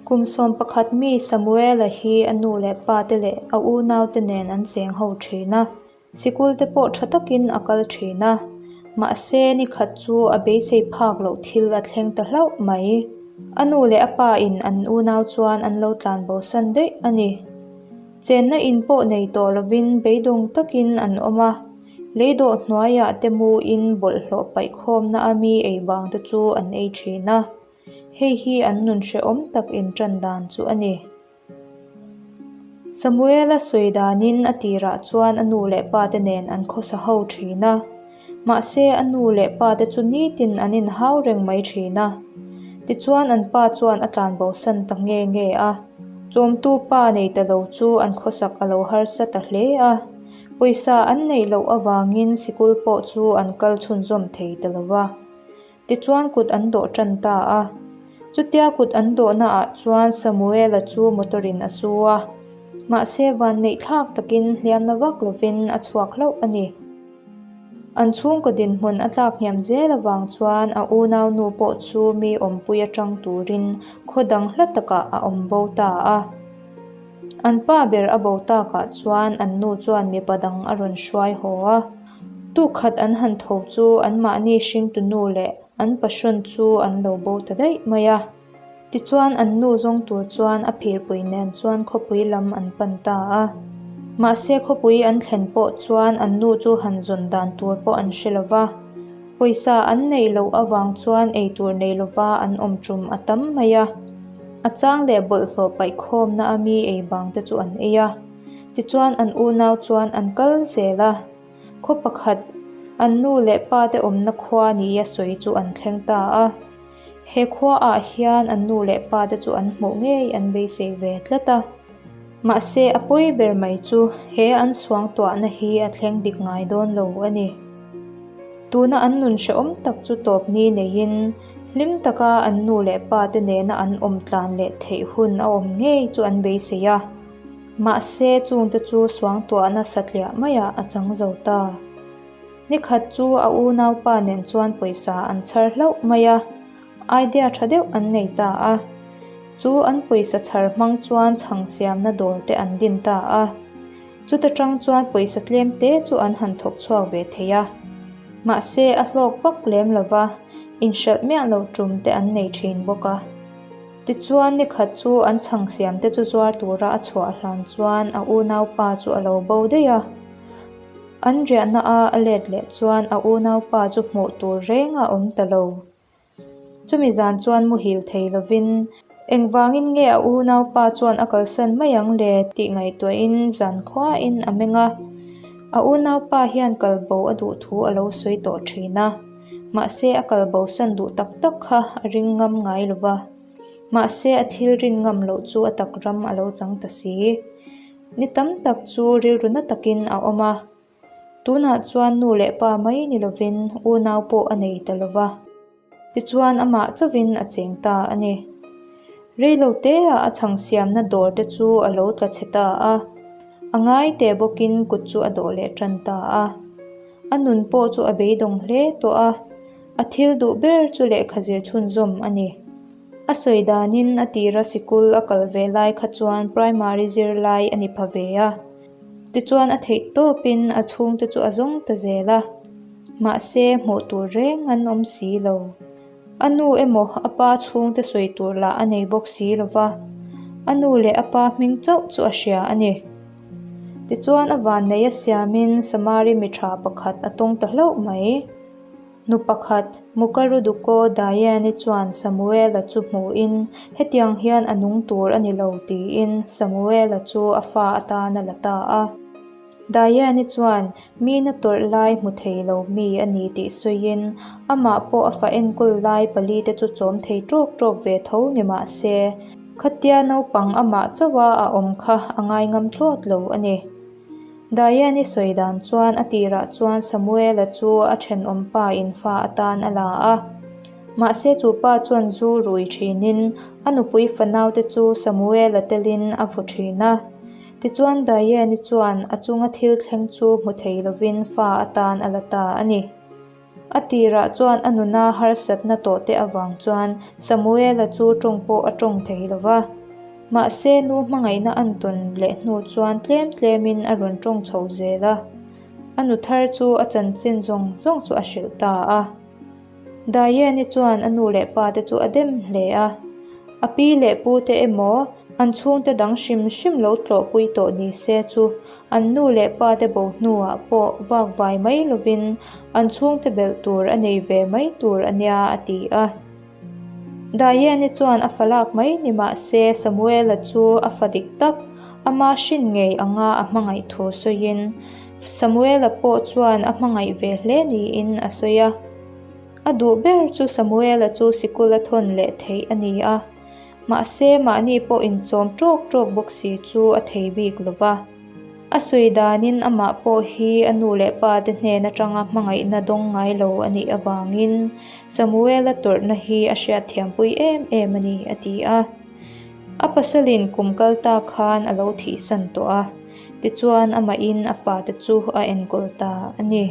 Kum 11 mi Samuela hi a nu leh pa te leh a unaute nen an cheng ho thin a, sikul te pawh tha takin a kal thin a. Mahse, ni khat chu a beisei phak loh thil a thleng ta hlauh mai. A nu leh a pa in an unau chuan an lo tlan bosan daih a ni. Chenna in pawh nei tawh lovin beidawng takin an awm a. Lei dawh hnuaiah te muin bawlhhlawh paihkhawmna a mi ei vang te chu an ei thin a. Hei hi an nun hrehawm tak intan dan chu a ni. Samuela sawi danin a tirah chuan a nu leh pa te nen an khawsa ho thin a. Mahse a nu leh pa te chu nitin an inhau reng mai thin a. Tichuan an pa chuan a tlanbosan ta nge nge a. Chawmtu pa nei ta lo chu an khawsak a lo harsa ta hle a. Pawisa an neih loh avangin sikul pawh chu an kal chhunzawm thei ta lo va. Tichuan kut an dawh tan ta a. Chutia kut an dawhnaah chuan Samuela chu motor-in a su a. Mahse vanneih thlak takin hliamna vak lovin a chhuak hlauh a ni. An chhungkaw dinhmun a tlak hniam zel avang chuan a unaunu pawh chu mi awmpui atang turin khaw dang hla takah a awm bo ta a. An pa ber a bo takah chuan an nu chuan mipa dang a rawn hruai haw a. Tukhat an han tho chu anmahni hringtu nu leh an pahrawn chu an lo bo ta daih mai a. Tichuan an nu zawng tur chuan a phirpui nen chuan khawpui lam an pan ta a. Mahse khawpui an thlen pawh chuan an nu chu han zawn dan tur pawh an hre lo va. Pawisa an neih loh avang chuan eitur nei lova an awm tum a tam mai a. A chang leh bawlhhlawh paihkhawmna a mi ei bang te chu an ei a. Tichuan an unau chuan an kal zel a. Khaw pakhat, an nu leh pa te awmna khua nia sawi chu an thleng ta a. He khuaah hian an nu leh pa te chu an hmuh ngei an beisei ve tlat a. Mahse a pawi ber mai chu he an suangtuahna hi a thleng dik ngai dawn lo a ni. Tuna an nun hrehawm tak chu tawp ni neiin hlim taka an nu leh pa te nena an awm tlan leh theih hun a awm ngei chu an beisei a. Mahse chungte chu suangtuahna satliah maiah a chang zo ta. Nikhat chu a unaupa nen chuan pawisa an chhar hlauh mai a, idea tha deuh an nei ta a. Chu an pawisa chhar hmang chuan chhang siamna dawr te an din ta a. Chuta tang chuan pawisa tlem te chu an han thawk chhuak ve thei a. Mahse a hlawk vak lem lo va, inhralh miah lo tum te an nei thin bawk a. Tichuan nikhat chu an chhang siam te chu zuar tura a chhuah hlan chuan a unaupa chu a lo bo daih a. An riahna a a let leh chuan a unaupa chu hmuh tur reng a awm ta lo. Chumi zan chuan muhil thei lovin, Engvangin nge a unaupa chuan a kalsan mai ang le tih ngaihtuahin zan khuain a meng a. A unaupa hian kalbo a duh thu a lo sawi tawh thin a, mahse a kalbosan duh tak tak kha a ring ngam ngai lo va. Mahse a thil rin ngam loh chu a tak ram a lo chang ta si. Ni tam tak chu rilru na takin a awm a, tunah chuan nu leh pa mai ni lovin unau pawh a nei ta lo va. Tichuan amah chauhin a cheng ta a ni. Reilo teah a chhang siamna dawr te chu a lo tla chhe ta a, a ngai teh bawkin kut chu a dawh leh tan ta a. A nun pawh chu a beidawng hle tawh a, a thil duh ber chu lehkha zir chhunzawm a ni. A sawi danin a tira sikul a kal ve lai kha chuan primary zirlai a ni pha ve a. Tichuan a theih tawpin a chhungte chu a zawng ta zel a. Mahse hmuh tur reng an awm si lo. A nu emaw a pa chhungte sawi tur lah a nei bawk si lo va. A nu leh a pa hming chauh chu a hria a ni. Tichuan a vannei a siamin Samari mi tha pakhat a tawng ta hlauh mai. Nu pakhat, Mukaruduko Diane-i chuan Samuela chu hmuhin, Hetiang hian a nung tur a ni lo, tiin Samuela chu a fa atan a la ta a. Diane-i chuan mina tawrh lai hmu thei lo mi a ni tih sawiin, amah pawh a fa enkawl lai palite chu chawm thei ṭawk ṭawk ve tho ni mah se, khatia naupang amah chauha a awm kha a ngaingam thlawt lo a ni. Diane-i sawi dan chuan a tirah chuan Samuela chu a thenawm pa in fa atan a la a. Mahse chu pa chuan zu rui thinin a nupui fanaute chu Samuela telin a vaw thin a. Tichuan Diane-i chuan a chunga thil thleng chu hmu thei lovin fa atan a la ta a ni. A tirah chuan a nuna harsatna tawhte avang chuan Samuela chu tawng pawh a tawng thei lo va. Mahse nu hmangaihna an tawn leh hnu chuan tlem tlemin a rawn tawng chho zel a. A nu thar chu a chanchin zawng zawng chu a hrilh ta a. Diane-i chuan a nu leh pa te chu a dem hle a. A pi leh pu te emaw an chhungte dang hrim hrim lo tlawhpui tawh ni se chu an nu leh pa te bo hnuah pawh vak vai mai lovin an chhungte belh tur a nei ve mai tur a nia a ti a. Diane-i chuan a fa lak mai ni mah se Samuel-a chu a fa dik tak, ama hrin ngei anga a hmangaih thu sawiin Samuel-a pawh chuan a hmangaih ve hle niin a sawi a. A duh ber chu Samuel-a chu sikul a thawn leh theih a ni a, mahse mahni pawh inchawm ṭawk ṭawk bawk si chu a thei bik lo va. A sawi danin amah pawh hi a nu leh pa te hnen atanga hmangaihna dawng ngai lo a nih avangin Samuel-a tawrhna hi a hriatthiampui em em a ni, a ti a. A pasalin kum kal ta khan a lo thihsan tawh a, tichuan amahin a fate chu a enkawl ta a ni.